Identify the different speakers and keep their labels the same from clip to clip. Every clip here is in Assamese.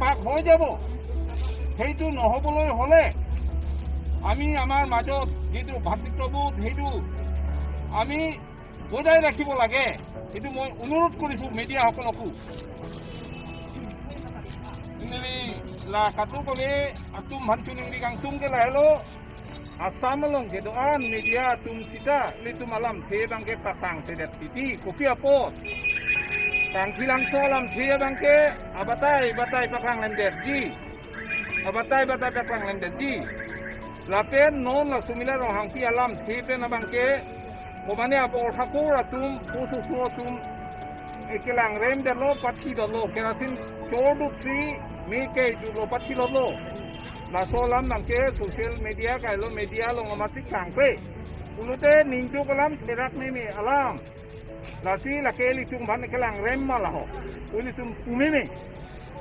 Speaker 1: পাক হৈ যাব। সেইটো নহ'বলৈ হ'লে আমি আমাৰ মাজত যিটো ভাতৃত্ববোধ, সেইটো আমি বজাই ৰাখিব লাগে। সেইটো মই অনুৰোধ কৰিছোঁ মিডিয়াসকলকো। Nili la katu kami atum hantu ning kang tum ke la hello Assam long ke doan media tum sita li tum alam the bang ke patang se det titi kopi apot kang silang so alam the bang ke abatai batai pakang lem det ji abatai batai pakang lem det ji lapen non la sumila rong hang pi alam the pe na bang ke komane apor thakur atum pusu su atum ekelang rem de lo pathi do lo kerasin chor du tri me ke du lo pathi lo lo la so lam nang ke social media kai lo media lo ngamasi kang pe ulute ningtu kalam terak ne me alam la si la ke li tung ban kelang rem ma la ho uli tum pumi me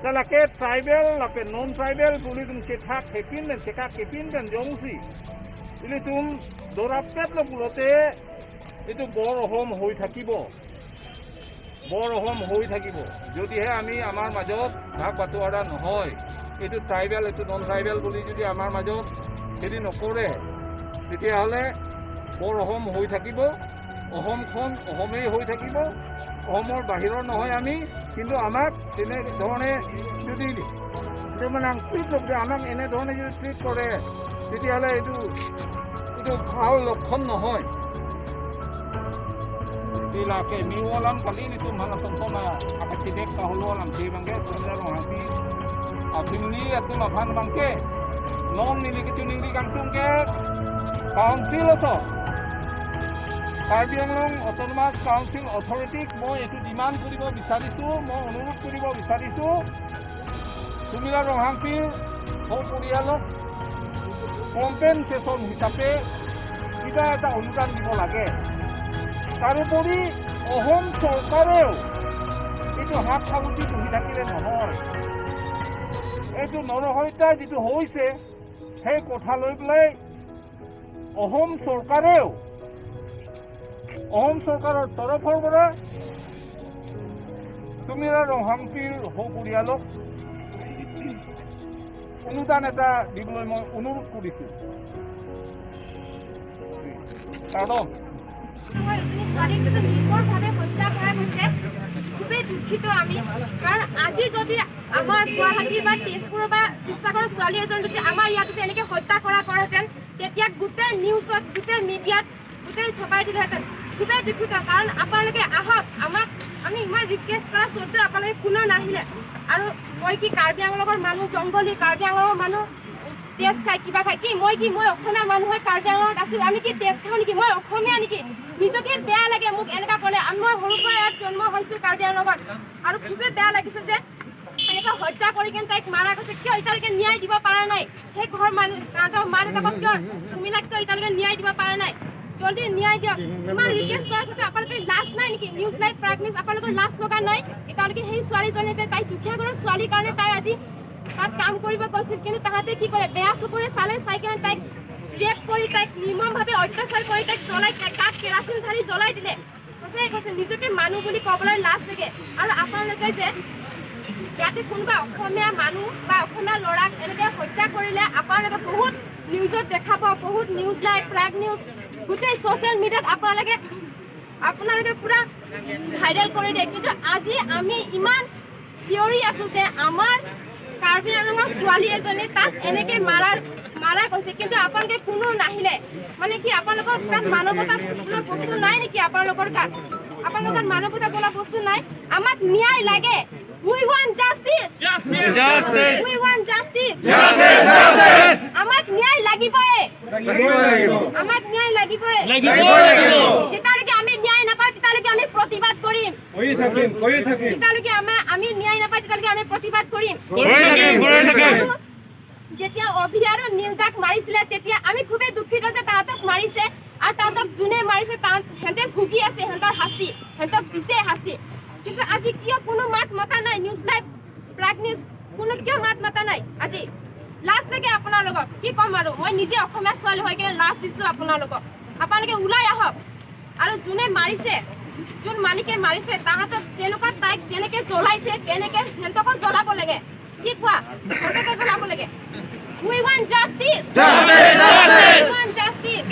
Speaker 1: ta la ke tribal la ke non tribal puli tum chethak hepin den chekak hepin den jongsi uli tum dorapet lo pulote এইটো বৰ অসম হৈ থাকিব, বৰ অসম হৈ থাকিব, যদিহে আমি আমাৰ মাজত ভাগ বাটোৱাৰা নহয়। এইটো ট্ৰাইবেল, এইটো নন ট্ৰাইবেল বুলি যদি আমাৰ মাজত হেৰি নকৰে, তেতিয়াহ'লে বৰ অসম হৈ থাকিব। অসমখন অসমেই হৈ থাকিব, অসমৰ বাহিৰৰ নহয় আমি। কিন্তু আমাক তেনেধৰণে যদি মানে ট্ৰিট নকৰে, আমাক এনেধৰণে যদি ট্ৰিট কৰে, তেতিয়াহ'লে এইটো ভাল লক্ষণ নহয়। Sila ke mi walam kali ni tu mana sonsona akachidek kahulu alam ti bangke sumila rong hangpi afimli atu mafan bangke non nili ke tuning di kangtung ke council so Karbi Anglong autonomous council অথৰিটিক মই এইটো ডিমাণ্ড কৰিব বিচাৰিছোঁ, মই অনুৰোধ কৰিব বিচাৰিছোঁ, সুমিলা ৰংহাংপিৰ পৰিয়ালক কম্পেনচেশ্যন হিচাপে কিবা এটা অনুদান দিব লাগে। তাৰোপৰি অসম চৰকাৰেও এইটো হাত সাৱটি বহি থাকিলে নহয়। এইটো নৰহত্যা যিটো হৈছে, সেই কথা লৈ পেলাই অসম চৰকাৰেও, অসম চৰকাৰৰ তৰফৰ পৰা সুমিলা ৰংহাংপিৰ সপৰিয়ালক অনুদান এটা দিবলৈ মই অনুৰোধ কৰিছোঁ। কাৰণ
Speaker 2: আমাৰ এজনী ছোৱালীক যিটো নিৰ্মমভাৱে হত্যা কৰা গৈছে, খুবেই দুখিত আমি। কাৰণ আজি যদি আমাৰ গুৱাহাটী বা তেজপুৰৰ বা শিৱসাগৰৰ ছোৱালী এজন যদি আমাৰ ইয়াত যদি এনেকে হত্যা কৰাহেঁতেন, তেতিয়া গোটেই নিউজত, গোটেই মিডিয়াত গোটেই ছপাই দিলেহেঁতেন। খুবেই দুখিত, কাৰণ আপোনালোকে আহক, আমাক আমি ইমান ৰিকুৱেষ্ট কৰা স্বত্তেও আপোনালোকে কোনো নাহিলে। আৰু মই কি কাৰ্বি আংলঙৰ মানুহ জংঘলী, কাৰ্বি আংলঙৰ মানুহ তেজ খাই কিবা খাই কি? মই কি, মই অসমীয়া মানুহ হৈ কাৰ্বি আংলঙত আছো, আমি কি তেজ খাওঁ নেকি? মই অসমীয়া নেকি? নিজকে বেয়া লাগে মোক এনেকুৱা ক'লে। মই সৰুৰ পৰা ইয়াত জন্ম হৈছো কাৰ্বি আংলঙত আৰু খুবেই বেয়া লাগিছে যে এনেকৈ হত্যা কৰি কিনে তাইক মাৰা গৈছে। কিয় এতিয়ালৈকে ন্যায় দিব পৰা নাই? সেই ঘৰ মানুহ, তাহাঁতৰ মা দেউতাকক কিয়, চুমিলাক কিয় এতিয়ালৈকে ন্যায় দিব পৰা নাই? জলদি ন্যায় দিয়ক। ইমান ৰিকুৱেষ্ট কৰাৰ স্বত্তেও আপোনালোকে লাজ নাই নেকি? নিউজ লাইভ, প্ৰাগ নিউজ, আপোনালোকৰ লাজ লগা নাই এতিয়ালৈকে? সেই ছোৱালীজনী যে তাই দুখীয়া ঘৰৰ ছোৱালীৰ কাৰণে তাই আজি তাত কাম কৰিব গৈছিল, কিন্তু তাহাঁতে কি কৰে? বেয়া চকুৰে চালে, চাই কিনে তাইক ৰেপ কৰি, তাইক নিৰ্মমভাৱে অত্যাচাৰ কৰি, তাইক জ্বলাই, গাত কেৰাচিন ঢালি জ্বলাই দিলে। সঁচাকৈ কৈছে, নিজকে মানুহ বুলি ক'বলৈ লাজ লাগে। আৰু আপোনালোকে যে ইয়াতে কোনোবা অসমীয়া মানুহ বা অসমীয়া ল'ৰাক এনেকৈ হত্যা কৰিলে আপোনালোকে বহুত নিউজত দেখাব, বহুত নিউজ লাইভ, প্ৰাগ নিউজ, গোটেই ছ'চিয়েল মিডিয়াত আপোনালোকে পুৰা ভাইৰেল কৰি দিয়ে। কিন্তু আজি আমি ইমান চিঞৰি আছো যে আমাৰ কাৰ্বি আংলঙৰ ছোৱালী এজনী তাত এনেকে মাৰা গৈছে, কিন্তু আপোনালোকে কোনো নাহিলে। মানে কি আপোনালোকৰ তাত মানৱতা বোলা বস্তু নাই নেকি? আপোনালোকৰ তাত, আপোনালোকৰ মানৱতা বোলা বস্তু নাই? আমাক ন্যায় লাগে। We want justice.
Speaker 3: Justice.
Speaker 2: We want justice.
Speaker 3: Justice. Justice.
Speaker 2: আমাক ন্যায় লাগিবই।
Speaker 3: লাগিব লাগিব।
Speaker 2: আমাক ন্যায় লাগিবই।
Speaker 3: লাগিব লাগিব।
Speaker 2: যেতিয়ালৈকে আমি ন্যায় নাপাওঁ, তেতিয়ালৈকে আমি প্ৰতিবাদ কৰিম।
Speaker 3: কৰি থাকিম, কৰি থাকিম।
Speaker 2: যেতিয়ালৈকে আমি ন্যায় নাপাওঁ, তেতিয়ালৈকে আমি প্ৰতিবাদ কৰিম।
Speaker 3: কৰি থাকিম, কৰি থাকিম।
Speaker 2: আৰু যেতিয়া অভি আৰু নীলদাক মাৰিছিলে, তেতিয়া আমি খুবেই দুখিত যে তাহাঁতক মাৰিছে আৰু তাহাঁতক যোনে মাৰিছে তাহাঁত সিহঁতে ভুগি আছে, সিহঁতৰ শাস্তি সিহঁতক দিছে শাস্তি। কিন্তু আজি কিয় কোনো মাত মতা নাই? নিউজ লাইভ, প্ৰাগ নিউজ, কোনো কিয় মাত মতা নাই? আজি লাজ লাগে আপোনালোকক। কি ক'ম আৰু, মই নিজে অসমীয়া ছোৱালী হৈ কিনে লাজ দিছো আপোনালোকক। আপোনালোকে ওলাই আহক আৰু যোনে মাৰিছে, যোন মালিকে মাৰিছে, তাহাঁতক যেনেকুৱা, তাইক যেনেকে জ্বলাইছে তেনেকে সিহঁতকো জ্বলাব লাগে। কি কোৱা, সতকে জনাব লাগে। We want justice. We want justice.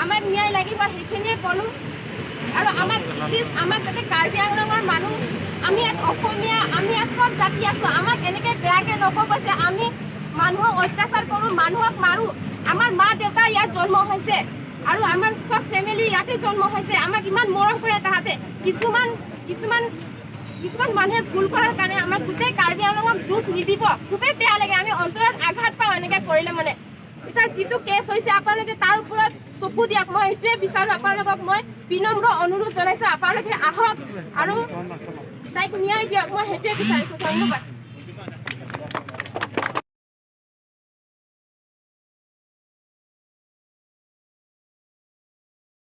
Speaker 2: আমাক ন্যায় লাগিব, সেইখিনিয়ে ক'লো। আৰু আমাক প্লিজ, আমাক যাতে কাৰ্বি আংলঙৰ মানুহ, আমি ইয়াত অসমীয়া, আমি ইয়াত চব জাতি আছো, আমাক এনেকে বেয়াকে নক'ব যে আমি মানুহক অত্যাচাৰ কৰোঁ, মানুহক মাৰো। আমাৰ মা দেউতা ইয়াত জন্ম হৈছে আৰু আমাৰ চব ফেমিলি ইয়াতে জন্ম হৈছে। আমাক ইমান মৰম কৰে তাহাঁতে। কিছুমান কিছুমান কিছুমান মানুহে ভুল কৰাৰ কাৰণে আমাক গোটেই কাৰ্বি আংলঙক দুখ নিদিব। খুবেই বেয়া লাগে, আমি অন্তৰত আঘাত পাওঁ এনেকে কৰিলে। মানে এতিয়া যিটো কেছ হৈছে, আপোনালোকে তাৰ ওপৰত চকু দিয়ক, মই সেইটোৱে বিচাৰো। আপোনালোকক মই বিনম্ৰ অনুৰোধ জনাইছো, আপোনালোকে আহক আৰু তাইক ন্যায় দিয়ক, মই সেইটোৱে বিচাৰিছো। ধন্যবাদ।